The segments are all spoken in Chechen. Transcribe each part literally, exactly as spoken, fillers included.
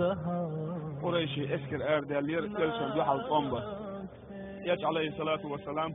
Къурайши эскар арадаьллера, элчанна дуьхьал тӀом бан. Элча, Ӏалайхи ссалату вассалам,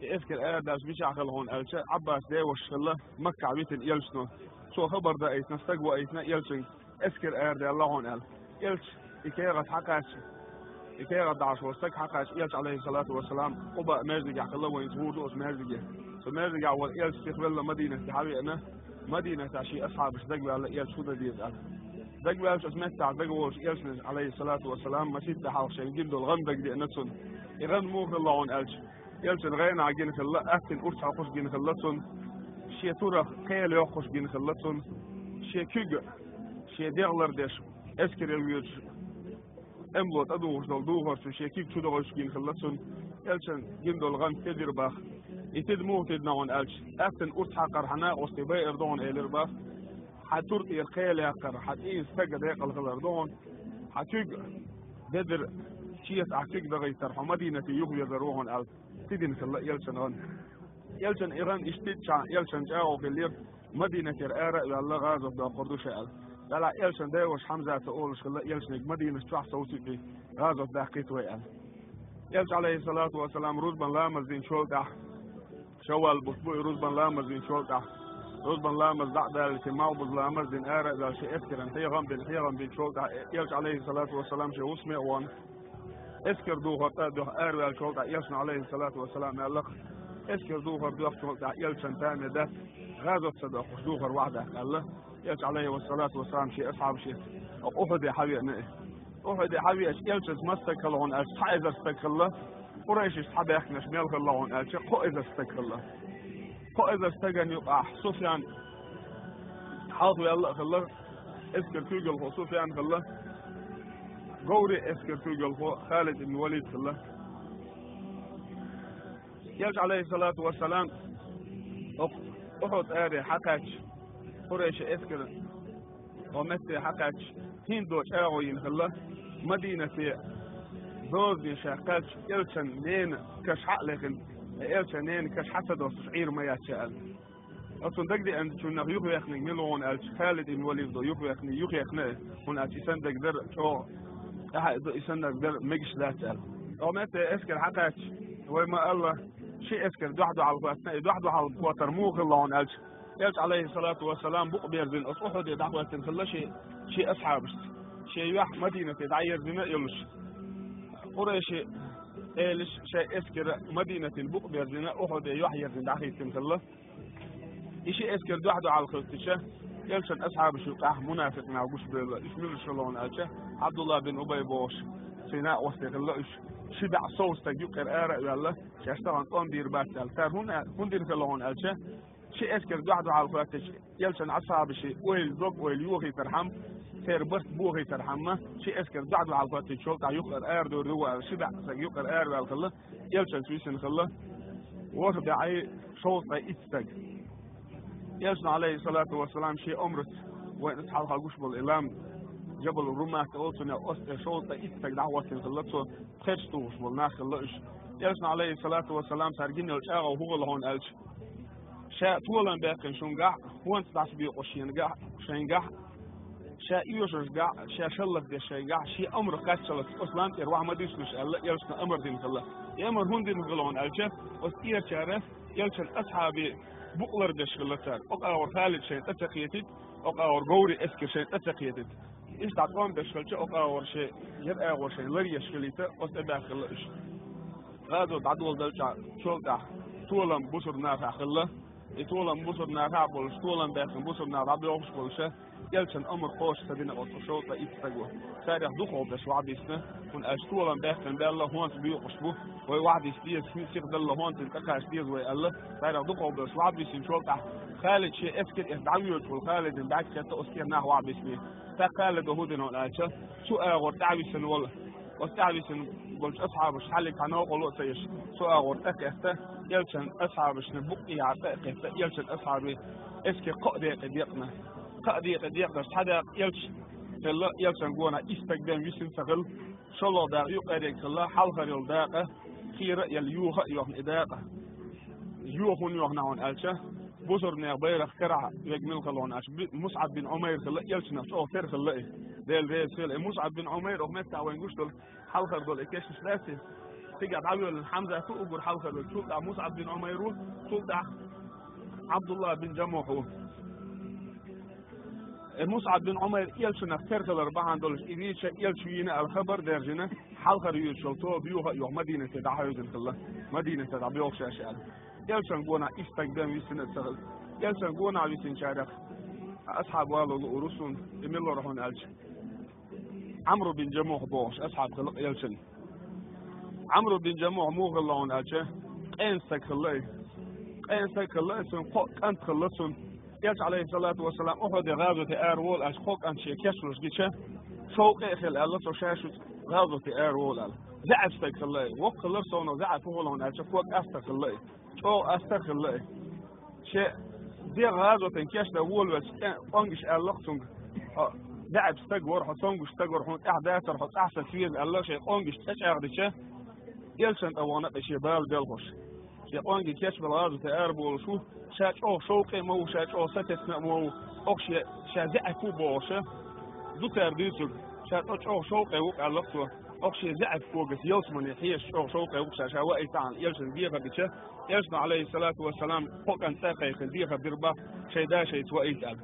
и эскар арадаьлча мичахь хилла хьуна аьлча, Ӏаббаса девашас хилла Маккахь витина элчано. Цо хабар даийтина, стаг ваийтина элчанга, эскар арадаьлла хьуна аьлла. Элча и кехат хьакхаьчча, и кехат дахьаш волу стаг хьакхаьчча, элча, Ӏалайхи ссалату вассалам, Къубаъ маьждигехь хилла, вайна гур ду оцу маьждиге. Цу маьждигехь волу элча сиха велла Мадинате хьавеана, Мадинатехь шен асхьабаш дагаваьлла, элча хӀун дан деза аьлла. Дагаваьлча оцу меттехь дагаволуш элчанна, Ӏалайхи ссалату вассалам, масийтта хьалха шайна гина долу гӀан дагадеана цунна. И гӀан муха хилла хьуна аьлча, элчанна гӀайнахь гина хилла, аттина урс хьокхуш гина хилла цунна. Шен турах кхел йоккхуш гина хилла цунна. Шен куьг, шен дегӀ лардеш, эскаре воьдуш, тӀемало тӀедухуш долу духар цуьнан шен куьг чу дохуьйтуш гина хилла цунна. Элчанна гина долу гӀан тидира боху. И тида муха тидина хьуна аьлча, аттина урс хьакхархьама, оцу тӀе байар ду хьуна элира боху. Хьан тур тӀера кхел яккхар, хьан цӀийнан стага декъала хилар ду хьуна. Хьан куьг, бедар, чеца ахь куьг дахийтар, хьо Мадинате юхавезар ву хьуна аьлла, тидина хилла элчанна гӀан. Элчанна и гӀан иштта тидичхьана, элчанна чӀагӀо хиллера, Мадинатера ара а ваьлла, гӀазот доккхур ду ша аьлла. Делахь элчанна девашас Хьамзата олуш хилла, элчаниг Мадинат чохь совцийта, гӀазот даккхийта вай аьлла. Элча, Ӏалайхи ссалату вассалам, рузбан ламаз динчул тӀаьхьа, шаввал бутт бу и рузбан ламаз динчул тӀаьхьа, рузбан ламаз дӀа а далийта, малхбуза ламаз дина ара а ваьлла, шен эскаран хьехам бина, хьехам бинчул тӀаьхьа, элча, Ӏалайхи ссалату вассалам, шен хӀусаме а вахана, эскар духар тӀе а доьхна араваьллачул тӀаьхьа, элчано, Ӏалайхи ссалату вассалам, аьлла-кх: «Эскар духар доьхначул тӀаьхьа элчанна тамехь дац, гӀазот ца доккхуш духар вахьа даккха», аьлла. Элча, Ӏалайхи ссалату вассалам, шен асхьабашца оцу Ухьуде хьавеана и. Ухьуде хьавеача, элчанца маса стаг хилла хьуна аьлча, цхьа эзар стаг хилла, къурайшашца схьабаьхкинарш мел хилла хьуна аьлча, кхо эзар стаг хилла. Кхо эзар стагана юкъахь Суфьян хьалхаваьлла а хилла, эскаран куьйгалхо Суфьян хилла, говрийн эскаран куьйгалхо Халид ибн Валид хилла. Элча, Ӏалайхи ссалату вассалам, оцу Ухьуд аре хьакхаьчча, къурайшийн эскар оцу метте хьакхаьчча, хӀинца чӀагӀо йина хилла, Мадинате дозане ша кхаьчча, элчан ненан каш хьа а лехна, элчан ненан каш хьа ца достуш Ӏийр ма яц ша аьлла. Оцунна дагадеанчунах юхаваьккхинарг мила ву хьуна аьлча, Халид ибн Валид ву юхаваьккхинарг, юхаваьккхина а, хӀунда аьлча и санна дагадара чӀогӀа тӀаьхьа а ду, и санна дагадара мегаш дац аьлла. Оцу метте эскар хьакхаьчча, вай ма-аллара, ши эскар дуьхь-дуьхьал хӀоьттина, и дуьхь-дуьхьал хӀоттар муха хилла хьуна аьлча, элча, Ӏалайхи ссалату вассалам, букъ берзина оцу Ухьуде дӀахӀоьттина хилла шен, шен асхьабашца, шен юьхь Мадинате дӀаерзийна а йолуш. Къурайши элаш шайн эскар Мадинатина букъ берзина, Ухьуде юьхь ерзийна дӀахӀиттина хилла. И ши эскар дуьхь-дуьхьал хӀоьттича, элчан асхьабаш юкъахь мунафикъ нах гуш бевлла, уьш муьлш хилла хьуна аьлча, Ӏабдулла бин Убай бохуш, цуьнан накъостий хилла уьш, ши бӀе сов стаг юккъера ара а ваьлла, шаьш тахана тӀом бийр бац аьлла. Цара хӀунда, хӀунда дина хилла хьуна аьлча, ши эскар дуьхь-дуьхьал хӀоьттича, элчан асхьабашийн ойла, дог-ойла йохийтархьама, церан барт бохийтархьама, ши эскар дуьхь-дуьхьал хӀоьттинчул тӀаьхьа юккъера арадовр ду вай аьлла, ши бӀе стаг юккъера араваьлла хилла, элчанца висина хилла ворхӀ бӀе шовзткъе итт стаг. Элчано, Ӏалайхи ссалату вассалам, шен омраца вайна аса хьалха гуш болу и лам, Джабал Румат олу цунах, оцу тӀе шовзткъе итт стаг дӀахӀоттийна хилла цо, пхерча тухуш болу нах хилла уьш. Элчано, Ӏалайхи ссалату вассалам, цара гина йолу чӀагӀо хӀун хилла хьуна аьлча, ша толам баьккхина шунгахь, хӀонца дӀасабоькъуш шенгахь, шайнгахь, ша оьшуршгахь, ша шаллакдеш шайнгахь, шен омра кхаччалц оцу лам тӀера охьа ма дисалаш аьлла, элчано амар дина хилла. И амар хӀунда дина хилла хьуна аьлча, оцу тӀерачара элчан асхьабийн букъ лардеш хилла цара. Оцу агӀор Халид шайна тӀе ца кхетийта, оцу агӀор говрийн эскар шайна тӀе ца кхетийта. Иштта тӀом беш хилча, оцу агӀор шайн, яра агӀор шайна ларъеш хилийта, оцу тӀе баьхна хилла уьш. ГӀазот дӀадоладелчул тӀаьхьа толам бусурба нахахь хилла. И толам бусурба нахахь а болуш, толам баьккхина бусурба нах дӀабоьлхуш болуша, элчан амар кхочуш ца дина оцу шовзткъе итт стага. Царах дукхах берш охьабиссина, хӀунда аьлча толам баьккхина баьлла, хӀонца боькъуш бу, вай охьадисса деза, хӀинца сиха далла, хӀонца тӀекхача деза вай аьлла, царах дукхах берш охьабиссинчул тӀаьхьа, Халид шен эскар эцна дӀавоьдуш волу Халидна бӀаьрг кхетта оцу тӀера нах охьабиссине. ТӀаккха Халида хӀун дина хьуна аьлча, цу агӀор тӀаьхьависина волу, оцу тӀаьхьависина болчу асхьабаша цхьаллиг цхьа новкъарло а ца еш, цу агӀор тӀекхетта, элчан асхьабашна букъ тӀехьа тӀе а кхетта, элчан асхьабийн эскар кхаа декъе декъна. Кхаа декъе декънарш цхьа дакъа элча хилла, элчан гонах исс стаг бен висина ца хилла, шолгӀа дакъа юккъериг хилла, хьалхара йолу дакъа кхера а елла, йоха а йохна и дакъа. Йоха хӀунда йохна хьуна аьлча, Бусурнех байрах карахь вег мила хилла хьуна аьлча, би-, Мусъаб бин Ӏумайр хилла, элчанах чӀогӀа тера хилла и. Дела реза хила и. Мусъаб бин Ӏумайр, оха меттахь вайн гуш долу хьалхара долу и кешнаш лаьций? Цигахь дӀавоьллина Хьамзат ву уггар хьалхара вег, цул тӀаьхьа Мусъаб бин Ӏумайр ву, цул тӀаьхьа Ӏабдулла бин Джамухь ву. И Мусъаб бин Ӏумайр элчанах тера хилар бахьана долуш, и вийча элча вийна аьлла хабар даьржина, хьалхара юьйцуш йолу тоба юха а юха Мадинате дӀахьевзина хилла, Мадинате дӀабоьлхуш аша аьлла. Элчан гонахь исс стаг бен висина а ца хилла. Элчан гонахь висинчарех асхьаб вало лууру суна, и мила вара хьуна аьлча, Ӏамру бин Джамухь бохуш асхьаб хилла элчан. Ӏамру бин Джамухь муха хилла хьуна аьлча, къена стаг хилла и. Къена стаг хилла и, цуьнан кхо кӀант хилла цуьнан. Элча, Ӏалайхиссалату вассалам, Ухьуде гӀазоте ара волу аьлча, кхо кӀант шен кечлуш гича, шовкъе а хилла аьлла цо, ша шу гӀазоте ара волу аьлла. ЗаьӀап стаг хилла и. Воккха хилар совнах, заьӀап хӀун хилла хьуна аьлча, ког астагӀа хилла и. ЧӀогӀа астагӀа хилла и. Шен дегӀ гӀазотан кечдан волавелча, цӀен къонгаш аьлла-кх цуьнга: «Хьо заьӀап стаг вара, хьо цомгуш стаг вара, хьуна тӀаьхьа дацара хьо цӀахь саца веза», — аьлла, шен къонгаш цӀа чӀагӀдича, элчан тӀе вахана и шен бала белхош. Шен къонге кечбелла гӀазоте араболуш ву, ша чӀогӀа шовкъе а ма ву, ша чӀогӀа сатесна а ма ву, оха шен, ша заьӀап ву бохуша, ду цара дуьйцург, ша тӀо чӀогӀа шовкъе ву-кх аьлла-кх цо, оха шен заьӀап когаш ялсамане хьежаш чӀогӀа шовкъе ву-кх ша, ша ваийта аьлла, элчанга дехар дича, элчано, Ӏалайхиссалату вассалам, кхо кӀант цӀа а кхайкхина, дехар дира боху, шайн дашайца ваийта аьлла.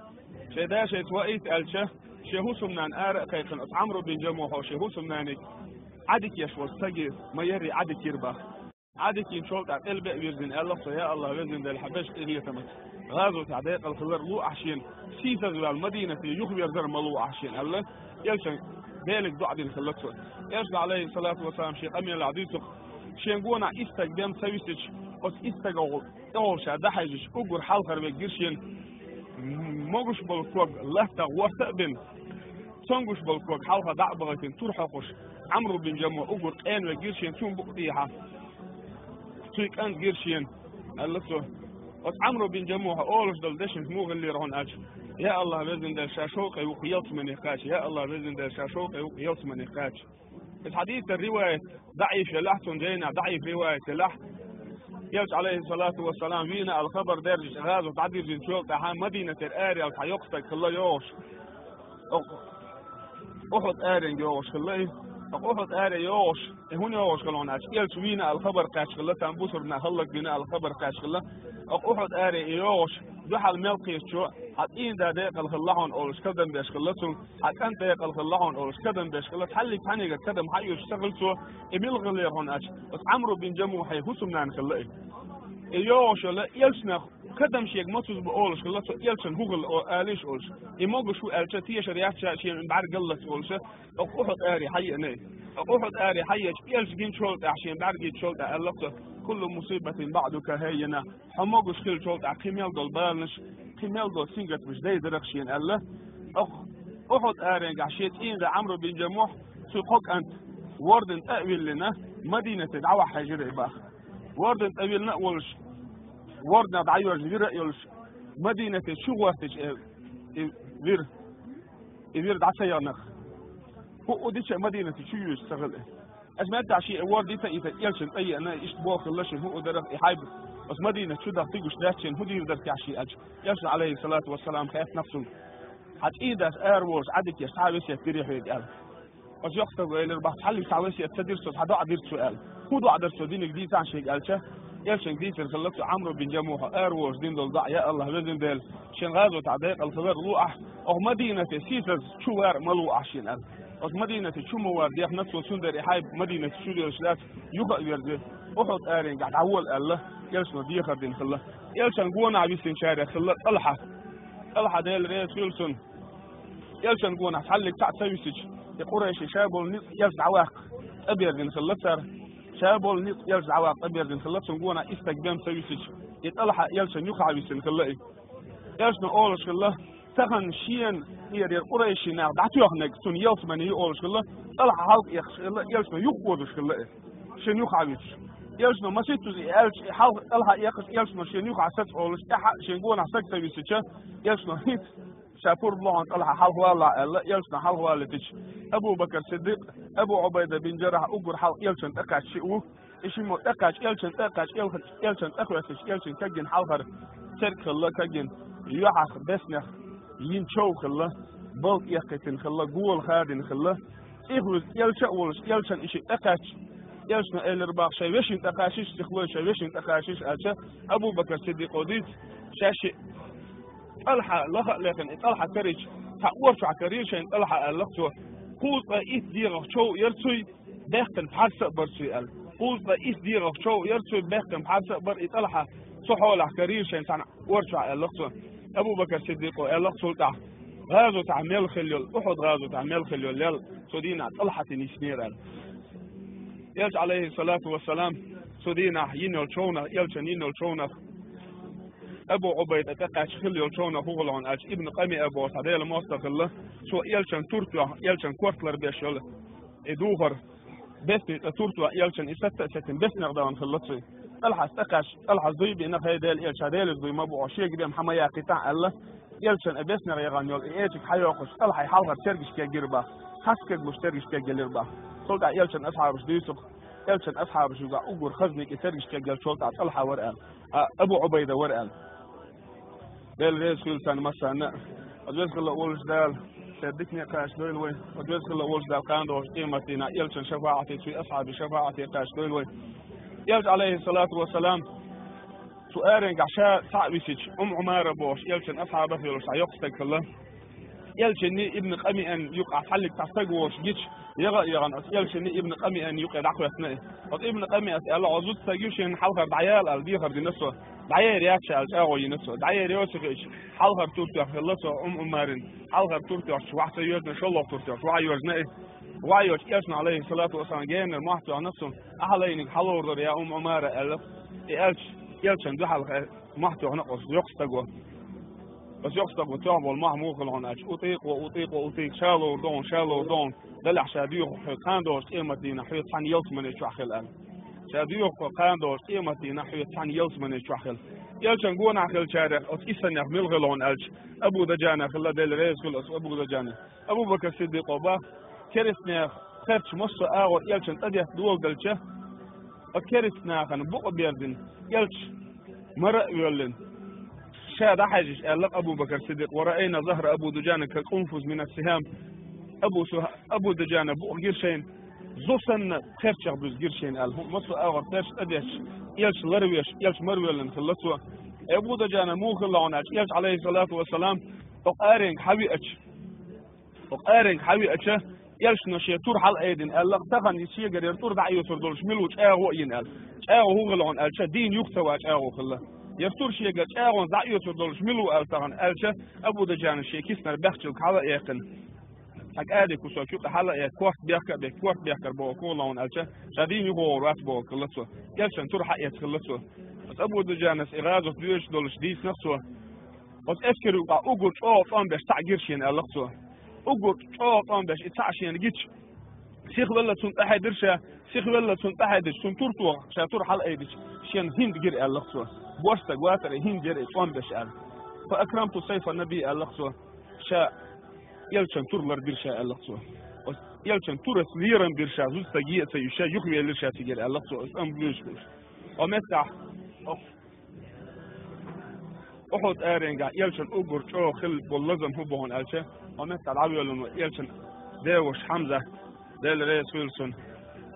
Шайн дашайца ваийта аьлча, шен хӀусамнана ара а кхайкхина, оцу Ӏамру бин Джамухьо шен хӀусамнаниг Ӏадика еш волчу стаге ма ярре Ӏадика йира боху. Ӏадика йинчул тӀаьхьа къилбе а вирзина, аьлла-кх цо: «Я АллахӀ, Везан Дела, хьан беш къинхетамца, гӀазотехь декъала хилар луъахь шена, сийсазваьлла Мадинате юхаверзар ма луъахь шена», — аьлла, элчан Делиг доӀа дина хилла цо. Элчано, Ӏалайхиссалату вассалам, шен къамелехь дуьйцу-кх: «Шен гонахь исс стаг бен ца висича, оцу исс стагах тӀехула ша дӀахьаьжча, уггар хьалхара вег гира шена, могуш болу ког латтах ворта а бина, цомгуш болу ког хьалха дӀа а бахийтина, тур хьокхуш, Ӏамру бин Джамухь уггар къена вег гира шена, цунна букъ тӀехьа цуьнан кӀант гира шена», — аьлла цо. Оцу Ӏамру бин Джамухьа олуш долу дешнаш муха хиллера хьуна аьлча: «Я АллахӀ, Везан Дела, ша шовкъе ву-кх ялсамане кхача, я АллахӀ, Везан Дела, ша шовкъе ву-кх ялсамане кхача». Иза хьадисера риваят даӀиф елахь, цунна жайнахь даӀиф риваят елахь, элча, Ӏалайхиссалату вассалам, вийна аьлла хабар даьржича, гӀазот дӀадирзинчул тӀаьхьа Мадинатера араяьлла цхьа йоккха стаг хилла йогӀуш. Оха Ухьуд аренга йогӀуш хилла и. Оха Ухьуд аре йогӀуш, и хӀунда йогӀуш хилла хьуна аьлча, элча вийна аьлла хабар кхаьчна хилла, царна бусурнах хӀаллакбина аьлла хабар кхаьчна хилла. Оха Ухьуд аре и йогӀуш, дуьхьал мел кхетачо: «Хьан цӀийнан да декъала хилла хьуна», — олуш, кадам беш хилла цуьнга. «Хьан кӀант декъала хилла хьуна», — олуш, кадам беш хилла. Цхьаллиг цхьаьннигара кадам хьаоьцуш ца хилла цо, и мила хиллера хьуна аьлча, оцу Ӏамру бин Джамухьин хӀусамнана хилла и. И йогӀуш йолу элчанах кадам шега ма цузба олуш хилла цо, элчан хӀун хилла о-, алийша олуш. И могуш ву аьлча, тешар яц ша шен бӀаьрг галлалц олуша, оха Ухьуд аре хьаеана и. Оха Ухьуд аре хьаеача, элча гинчул тӀаьхьа, шен бӀаьрг гинчул тӀаьхьа аьлла-кх цо: «Куллу мусибатин баӀдака хаййина». Хьо могуш хиллачул тӀаьхьа кхин мел долу баланаш, кхин мел долу сингаттамаш дайдира-кх шена аьлла. Оха Ухьуд аренгахь шен цӀийнан да Ӏамру бин Джамухь, цуьнан кхо кӀант, ворданна тӀе а виллина, Мадинате дӀавахьа хьаьжира и боху. Ворданна тӀе виллина а волуш, ворданах дӀайоьрзина вира а йолуш, Мадинате чу гӀортича, э, и вир, и вир дӀа ца яхана-кх. ХӀуъу дича а Мадинате чу юьйцуш ца хилла и. Аса меттахь шен и ворда йита а йита, элчана тӀе а еана, иштта боху хилла шена, хӀуъу дара-кх и хьайба, аса Мадинате чу даха дигуш дац шена, хӀун дийр дара-кх шен аьлча. Элчано, Ӏалайхиссалату вассалам, хаьттина-кх цуьнга: «Хьан цӀийнан дас ара волуш Ӏадика еш цхьа а весет дирий хьоьга?» — аьлла. Оцу йоккхачу стага элира боху: «Цхьаллиг цхьа весет ца дира со, цхьа доӀа дира цо», — аьлла. «ХӀун доӀа дара цо динарг, дийцахьа шега», — аьлча, элчанга дийцира хилла цо Ӏамру бин Джамухьа ара волуш дина долу доӀа: «Я АллахӀ, Везан Дела, шен гӀазотехь декъала хилар луъахь, оха Мадинате сийсаза чу вар а ма луъахь шена», — аьлла. Оцу Мадинате чу ма вар дехна цо, цундела и хьайба Мадинате чу доьлуш дац, юха а верза, Ухьуд аренгахь дӀавола аьлла, элчано дехар дина хилла. Элчан гонахь висинчарех хилла ТӀалхьа. ТӀалхьа, Дела реза хуьлда цунна. Элчан гонахь цхьаллиг цхьаъ ца висича, и къурайшийн ша болу ницкъ элча дӀаваккха тӀеберзина хилла цара. Ша болу ницкъ элча дӀаваккха тӀеберзина хилла, цуьнан гонахь исс стаг бен ца висича, и ТӀалхьа элчан юххехь висина хилла и. Элчано олуш хилла, тахана шена тӀера къурайшийн нах дӀатоьхнарг цунна ялсамане ю олуш хилла, ТӀалхьа хьалха эккхаш хилла, элчано юхаозуш хилла и. Шена юххехь висча. Элчано маситтаза и аьлча, и хьалха ТӀалхьа эккхаш, элчано шена юххехь саца олуш, тӀаьхьа шен гонахь стаг ца висича, элчано хӀинца ша пурба ло хьуна, ТӀалхьа, хьалхавалахь аьлла, элчано хьалхавалийтича, Абу Бакр Сиддикъ, Абу Ӏубайда бин Джаррахь уггар хьалха элчан тӀе кхаьчча шиъ ву. И шиммо тӀе кхаьчча, элчан тӀе кхаьчча, элчан тӀе хоьттича, элчан кагйина хьалхара церг хилла кагина, юьхьах беснех йина чов хилла, балд эккхийтина хилла, гола хадина хилла. ЦӀихвуьзза элча а волуш, элчана и шиъ тӀекхаьчча, элчано элира боху: «Шайн вешина тӀекхачийша, цӀихлой, шайн вешина тӀекхачийша», аьлча, Абу-Бакр Сиддикъо дийца, шаьш шиъ ТӀалхьа лаха а лехна, и ТӀалхьа карийча, цхьа ора чохь карийра шайна ТӀалхьа, аьлла цо. Кхузткъе итт дегӀах чов яра цуьнан, баьккхина пхьарс а бара цуьнан аьлла. Кхузткъе итт дегӀах чов яра цуьнан, баьккхина пхьарс а бара, и ТӀалхьа цу хьолехь карийра шайна цхьана ора чохь, аьлла цо. Абу-Бакр Сиддикъо аьлла цул тӀаьхьа: «ГӀазотехь мел хилла йолу, Ухьуд гӀазотехь мел хилла йолу лел цу дийнахь ТӀалхьатина йиснера», аьлла. Элча, Ӏалайхиссалату вассалам, цу дийнахь йина йолу човнах, элчана йина йолу човнах, Абу Ӏубайда тӀекхаьчча хилла йолу човнах хӀун хилла хьуна аьлча, Ибн Къамиа бохуш цхьа Делан мостагӀа хилла, цо элчан тур тоьхна, элчан корта ларбеш йолу и духар, бесни цӀа тур тоьхна, элчан и саца а сецна, беснех дахана хилла цуьнан. ТӀалхьас тӀекхаьчча, ТӀалхьас дуй бина: «ХӀай Делан элча, Делера дуй ма бу хьо, шега бен хьан ма яккхийтахь», аьлла. Элчан и беснех яхана йолу и эчиг хьайоккхуш, ТӀалхьан хьалхара тергаш кегира боху, хьаскаг луш тергаш кегийлира боху. Цул тӀаьхьа элчан асхьабаш дуьйцу-кх, элчан асхьабаш юкъахь уггар хазаниг и тергаш кегъеллачул тӀаьхьа ТӀалхьа вара аьлла, а, Абу Ӏубайда вара аьлла. Дела реза хуьлда царна массарна а. Оцу веза хилла волуш Дала шен дикане кхачадойла вай. Оцу веза хилла волуш Дала кхана догӀучу къематдийнахь элчан шафаӀате, цуьнан асхьабийн шафаӀате кхачадойла вай. Элча, Ӏалайхиссалату вассалам, цу аренгахь ша цхьаъ висича, Умму Ӏумара бохуш, элчан асхьабах йолуш цхьа йоккха стаг хилла. Элчанний Ибн Къамиан юкъахь цхьаллиг цхьа стаг волуш гича, яха а яхана, оцу элчанний Ибн Къамиан юкъе дӀахӀоьттина и. Оцу Ибн Къамиас аьлла: «Хьо зуда стаг ю, шена хьалхара дӀаяла», аьлла, дехар дина цо. ДӀаера яц ша аьлла, чӀагӀо йина цо. ДӀаера йоцу хиъча, хьалхара тур тоьхна хилла цо Умму Ӏумарин. Хьалхара тур тоьхча, вахьа ца йоьжна, шолгӀа тур тоьхча, вахьа йоьжна и. Вахьа йоьжча, элчано, Ӏалайхиссалату вассалам, генара мохь тоьхна цунна: «Ахьа лайниг хьалур дара, я Умму Ӏумара», аьлла. И аьлча, элчан дуьхьал мохь тоьхна оцу йоккха стаго. Оцу йоккха стаго тоьхна болу мохь муха хилла хьуна аьлча: «УтӀикъу, утӀикъу, утӀикъу, ша лур ду хьуна, ша лур ду хьуна, делахь ша доьху хьоьга, кхана догӀучу къематдийнахь хьоьца цхьаьна ялсамане чохь хила», аьлла. «Ша доьху хьоьга, кхана догӀучу къематдийнахь хьоьца цхьаьна ялсамане чохь хила». Элчан гонахь хиллачарех оцу иссанех мила хилла хьуна аьлча, Абу Дуджана хилла, Дела реза хуьлда оцу Абу Дуджана. Абу-Бакр Сиддикъо боху: «Керстанех кхерча массо а агӀор элчан тӀедетта доладелча, оцу керста нахана букъ а берзина, элча мара а воьллина, ша дӀахьаьжча», аьлла Абу-Бакр Сиддикъо: «Ва раайна захра Аби Дуджана кал къунфуз мина ссихам». Абу Сух-, Абу Дуджана букъ гира шайна, зу санна кхерчах буьзна гира шайна аьлла. ХӀума массо а агӀор кхерча тӀедетташ, элча ларвеш, элча мара воьллина хилла цо. Абу Дуджана муха хилла хьуна аьлча, элча, Ӏалайхиссалату вассалам, оцу аренга хьавеача, оцу аренга хьавеача, элчано шен тур хьалаайдина аьлла, тахана иза шегара яра тур дӀа а оьцур долуш мила ву чӀагӀо а йина аьлла. ЧӀагӀо хӀун хилла хьуна аьлча, дийна юха ца ван чӀагӀо хилла. Яра тур шегара чӀагӀонца дӀа а оьцур долуш мила ву аьлла тахана аьлча, Абу Дуджана шен киснара баьхчалг хьала а эккхина, цхьа кӀади кусок юкъа хьала а эккхи, корта бехка а бехкина, корта бехкара боху хӀун хилла хьуна аьлча, ша дийна юха вогӀур вац боху хилла цо. Элчан тур хьаэцна хилла цо. Оцу Абу Дуджанас и гӀазот доьжуш долуш дийцинарг цо. Оцу эскаре юкъахь уггар чӀогӀа тӀом беш цхьаъ гира шена аьлла цо. Уггар чӀогӀа тӀом беш и цхьаъ шена гича, сихвелла цунна тӀаьхье дира ша, сихвелла цунна тӀаьхье дича, цунна тур тоха, ша тур хьалаайдича, шена хӀинда гира аьлла цо. Боьрша стаг вацара, хӀинда яра и тӀом беш аьлла. «Фа акрамту сайфа ннабий», аьлла цо. Ша элчан тур ларбира ша аьлла цо. Оцу элчан турас лерам бира ша, зуда стаг е а ца юьйш, ша юхавелира ша цигара аьлла цо, оцу тӀом луьйш хуьлуш. Оцу меттехь, оцу Ухьуд аренгахь элчан уггар чӀогӀа хилла болу лазам хӀун бу хьуна аьлча, оцу меттехь дӀавоьллина ву элчан деваша Хьамзат, Дела реза хуьлда цунна,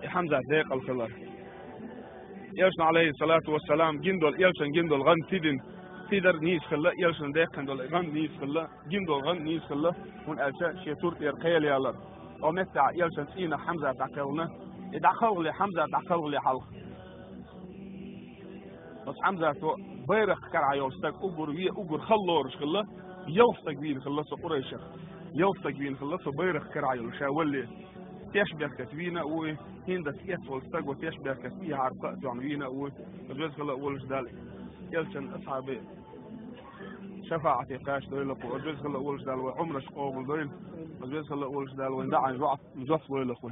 и Хьамзат декъала хилар. Элчано, Ӏалайхиссалату вассалам, гина долу, элчан гина долу гӀан тидина, тидар нийса хилла, элчан деккхина долу гӀан нийса хилла, гина долу гӀан нийса хилла, хӀунда аьлча шен тур тӀера кхел ялар. Оцу меттехь элчан цӀийнах Хьамзат дӀакхелхина, и дӀакхалхале, Хьамзат дӀакхалхале хьалха. Оцу Хьамзато байракх карахь йолу стаг уггар ве, уггар хала лоруш хилла, ялх стаг вийна хилла цо Къурайшах. Ялх стаг вийна хилла цо байракх карахь йолу ша валле. Теш беркат вийна а ву и, хӀинда эцна волу стаг ву теш беркат и хьарпа а тоьхна вийна а ву и. Оцу веза хилла а волуш Дала элчан асхьабийн шафаӀате кхачадойла кху. Оцу веза хилла а волуш Дала вай Ӏумраш къобалдойла. Оцу веза хилла а волуш Дала вайн даӀан жоп, жоп лойла кху.